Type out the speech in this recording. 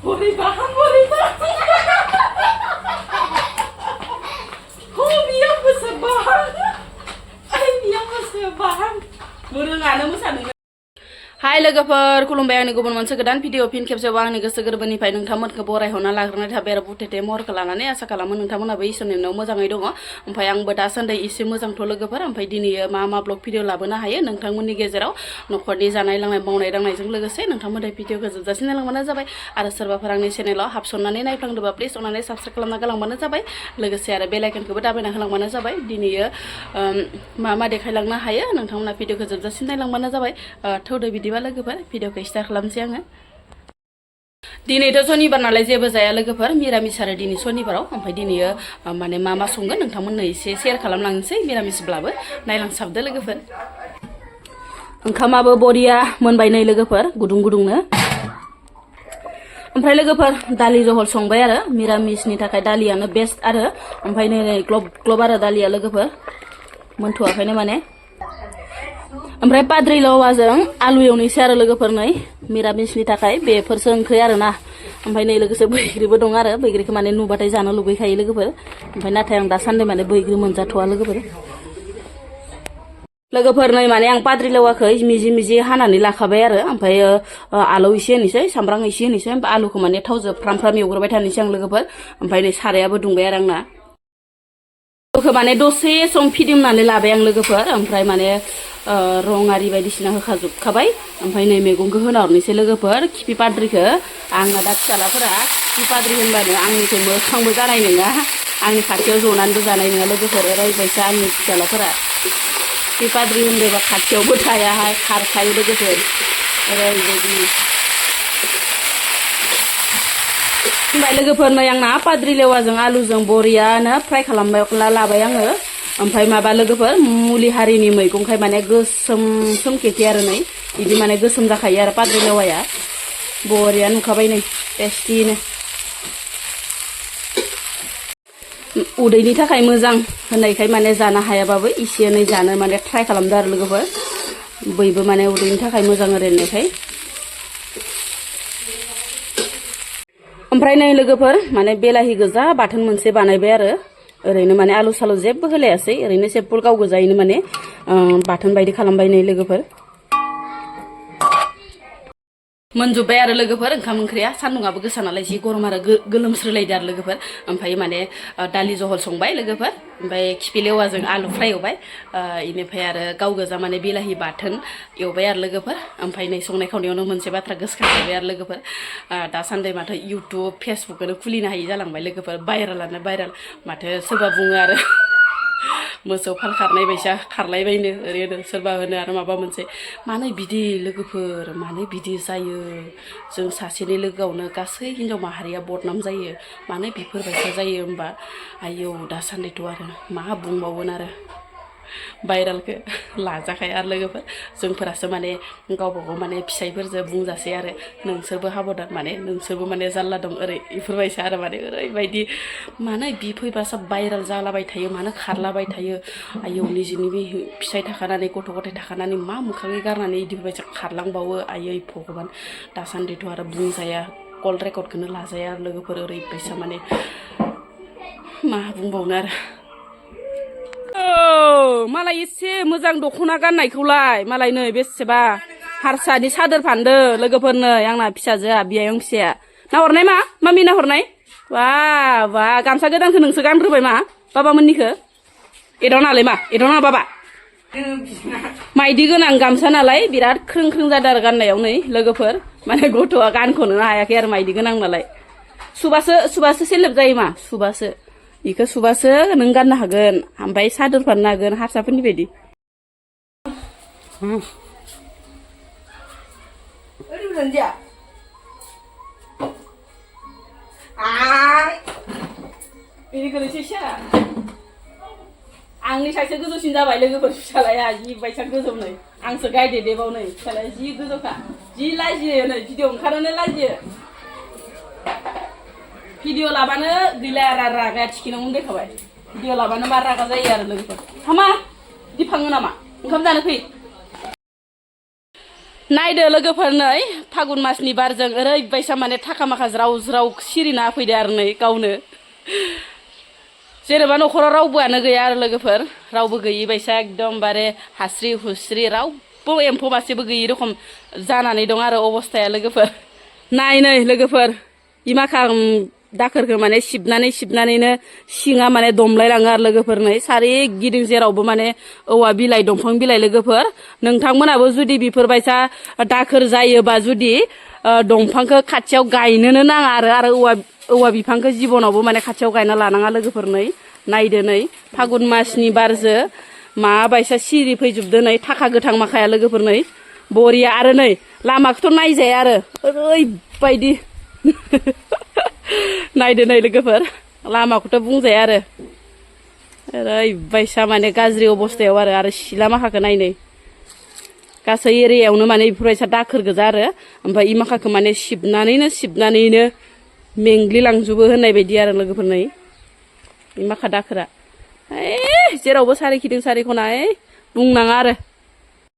बोरैबा बियाव बोसोरबाहां बियाव बोसोरबाहां रोङानो मोसानो हाय लोगोफोर खुलुमबाय आंनि गुबुन मोनसे गोदान भिडिअ फिन खेबसेबाव आंनि गोसो गोरबोनिफ्राय नोंथांमोनखौ बरायहरना लाग्रोनाय थाबाय आरो बुथेथे महरखौ लानानै आसा खालामो नोंथांमोनाबो इसोरनि उनाव मोजाङै दङ ओमफ्राय आंबो दासान्दि एसे मोजांथ' लोगोफोर ओमफ्राय दिनै मा ब्लग भिडिअ लाबोनो हायो नोंथांमोननि गेजेराव न'खरनि जानाय लोंनाय मावनाय दांनायजों लोगोसे नोंथांमोननि भिडिअखौ जोबजासिम नायलांबानो जाबाय आरो सोरबाफोर आंनि चेनेलाव हाबसननानै नायफ्लांदोंबा प्लिज अननानै साबस्क्राइब खालामना गालांबानो जाबाय लोगोसे आरो बेल आइकनखौबो दाबायना होलांबानो जाबाय दिनै मा देखायलांनो हायो नोंथांमोना भिडिअखौ जोबजासिम नायलांबानो जाबाय थौदो बिदिबा लोगोफोर भिडिअखौ स्टार्ट खालामसै आङो दिनैथ' सनिबार नालाय जेबो जाया लोगोफोर मिरामिस आरो दिनै सनिबाराव ओमफ्राय दिनै माने मा संगोन नोंथांमोननो एसे शेयार खालामलांनोसै मिरामिसब्लाबो नायलांसाबदो लोगोफोर ओंखामाबो बरिया मोनबाय नै लोगोफोर गुदुं गुदुंनो ओमफ्राय लोगोफोर दालि जहल संबाय आरो मिरामिसनि थाखाय दालियानो बेस्ट आरो ओमफ्राय नै ग्लब ग्लब आरो दालिया लोगोफोर मोनथ'वाखैनो माने ओमफ्राय पाद्रि लावाजों आलु एवनोसै आरो लोगोफोर नै मिरामिसनि थाखाय बेफोरसो ओंख्रि आरोना ओमफ्राय नै लोगोसे बैग्रिबो दं आरो बैग्रिखौ माने नुबाथाय जानो लुबैखायो लोगोफोर ओमफ्राय नाथाय आं दासान्दि माने बैग्रि मोनजाथ'वा लोगोफोर नै माने आं पाद्रि लावाखौ मिजि मिजि हानानै लाखाबाय आरो ओमफ्राय आलौ एसे होनोसै सामब्राम एसे होनोसै ओमफ्राय आलुखौ माने थावजों फ्राम फ्राम एवग्रोबाय थानोसै आं लोगोफोर ओमफ्राय नै सारायाबो दुंबाय आरो आंना आलुखौ माने दसे सम फिदिंनानै लाबाय आं लोगोफोर ओमफ्राय माने रं आरि बायदिसिना होखाजोबखाबाय ओमफ्राय नै मैगंखौ होना हरनोसै लोगोफोर खिफि पाद्रिखौ आंना दा फिसालाफोरा खिफि पाद्रि होनबानो आंनिखौ मोखांबो जानाय नङा आंनि खाथियाव जनानैबो जानाय नङा लोगोफोर ओरैबायसा आंनि फिसालाफोरा खिफि पाद्रि होनदोंबा खाथियावबो थायाहाय खारखायो लोगोफोर ओरैबायदि ओमफ्राय लोगोफोर नै आंना पाद्रि लेवाजों आलुजों बरियानो फ्राय खालामना लाबाय आङो ओमफ्राय माबा लोगोफोर मुलि हारिनि मैगंखाय माने गोसोम सोमखेखे आरो नै बिदि माने गोसोम जाखायो आरो पाद्रि लेवाया बरिया नुखाबाय नै टेस्टिनो उदैनि थाखाय मोजां होननायखाय माने जानो हायाबाबो एसे एनै जानो माने ट्राइ खालामदो आरो लोगोफोर बयबो माने उदैनि थाखाय मोजां आरो होननायखाय ओमफ्राय नै लोगोफोर माने बेलाहि गोजा बाथोन मोनसे बानायबाय आरो ओरैनो माने आलु सालु जेबो होलायासै ओरैनो सेम्पुल गाव गोजायैनो माने बाथोन बायदि खालामबाय नै लोगोफोर मोनजोब्बाय आरो लोगोफोर ओंखाम ओंख्रिया सान्दुंआबो गोसा नालाय एसे गरम आरो गोलोमस्रोलायदो आरो लोगोफोर ओमफ्राय माने दालि जहल संबाय लोगोफोर ओमफ्राय खिफि लेवाजों आलु फ्राय एवबाय बेनिफ्राय आरो गाव गोजा माने बिलाहि बाथोन एवबाय आरो लोगोफोर ओमफ्राय नै संनाय खावनायावनो मोनसे बाथ्रा गोसोखांबाय आरो लोगोफोर दासान्दि माथो इउटुब फेसबुकखौनो खुलिनो हायि जालांबाय लोगोफोर भाइरेलानो भाइरेल माथो सोरबा बुङो आरो मोसौ फाल खारनाय बायसा खारलायबायनो ओरैनो सोरबा होनो आरो माबा मोनसे मानो बिदि लोगोफोर मानो बिदि जायो जों सासेनि लोगोआवनो गासै हिनजाव माहारिया बदनाम जायो मानो बेफोरबायसा जायो होमबा आयौ दासान्दिथ' आरो मा बुंबावगोन आरो भाइरेलखौ लाजाखाया आरो लोगोफोर जोंफोरासो माने गावबा गाव माने फिसाइफोरजों बुंजासै आरो नोंसोरबो हाबदान माने नोंसोरबो माने जारला दं ओरै बेफोरबायसा आरो माने ओरैबायदि मानो बि फैबासो भाइरेल जालाबाय थायो मानो खारलाबाय थायो आयौ निजिनि बे फिसाइ थाखानानै गथ' गथाय थाखानानै मा मोखाङै गारनानै बिदिबायसा खारलांबावो आयै भगबान दासान्दिथ' आरो बुंजाया कल रेकर्डखौनो लाजाया आरो लोगोफोर ओरैबायसा माने मा बुंबावनो आरो मालाय एसे मोजां दख'ना गाननायखौलाय मालाय नै बेसेबा हारसानि सादोर फानदो लोगोफोर नै आंना फिसाजोआ बियायं फिसाया नाहरनाय मा मामि नाहरनाय बा गामसा गोदानखौ नोंसो गानग्रोबाय मा बाबा मोननिखौ एदावनालाय मा एदावना बाबा माइदि गोनां गामसा नालाय बिराद ख्रों ख्रों जादों आरो गाननायाव नै लोगोफोर माने गथ'आ गानख'नो हायाखै आरो माइदि गोनां नालाय सुबासो सेलेब जायो मा सुबासो बेखौ सुबासो नों गाननो हागोन ओमफ्राय सादोर फाननो हागोन हारसाफोरनि बायदि आंनि साइसआ गोजौसिन जाबाय लोगोफोर फिसालाया जि बायसा गोजौ नै आंसो गायदे देबाव नै फिसालाया जि गोजौखा जि लाजियो नै भिडिअ ओंखारोनो लाजियो भिडिअ लाबानो गैला रागा थिखिनावनो देखाबाय भिडिअ लाबानो मा रागा जायो आरो लोगोफोर हामा बिदि फाङो नामा ओंखाम जानो फै नायदो लोगोफोर नै फागुन मासनि बारजों ओरैबायसा माने थाखा माखा ज्राव ज्राव सिरिना फैदो आरो नै गावनो जेनेबा न'खराव रावबोआनो गैया आरो लोगोफोर रावबो गैयि बायसा एकदमबारे हास्रि हुस्रि रावबो एम्फौ मासेबो गैयि रखम जानानै दं आरो अबस्थाया लोगोफोर नाय नै लोगोफोर इमाखा दाखोरखौ माने सिबनानैनो सिङा माने दमलायलाङो आरो लोगोफोर नै सारिगिदिं जेरावबो माने औवा बिलाइ दंफां बिलाइ लोगोफोर नोंथांमोनाबो जुदि बेफोरबायसा दाखोर जायोबा जुदि दंफांखौ खाथियाव गायनोनो नाङा आरो औवा बिफांखौ जिबनावबो माने खाथियाव गायना लानाङा लोगोफोर नै नायदो नै फागुन मासनि बारजो माबायसा सिरि फैजोबदो नै थाखा गोथां माखाया लोगोफोर नै बरिया आरो नै लामाखौथ' नायजाया आरो ओरैबायदि नायदो नै लोगोफोर लामाखौथ' बुंजाया आरो ओरैबायसा माने गाज्रि अबस्थायाव आरो सिला माखाखौ नायनै गासै एरियायावनो माने बेफोरबायसा दाखोर गोजा आरो ओमफ्राय इ माखाखौ माने सिबनानैनो मेंग्लिलांजोबो होननाय बायदि आरो लोगोफोर नै इ माखा दाखोरा जेरावबो सारिखिदों सारिखना बुंनाङा आरो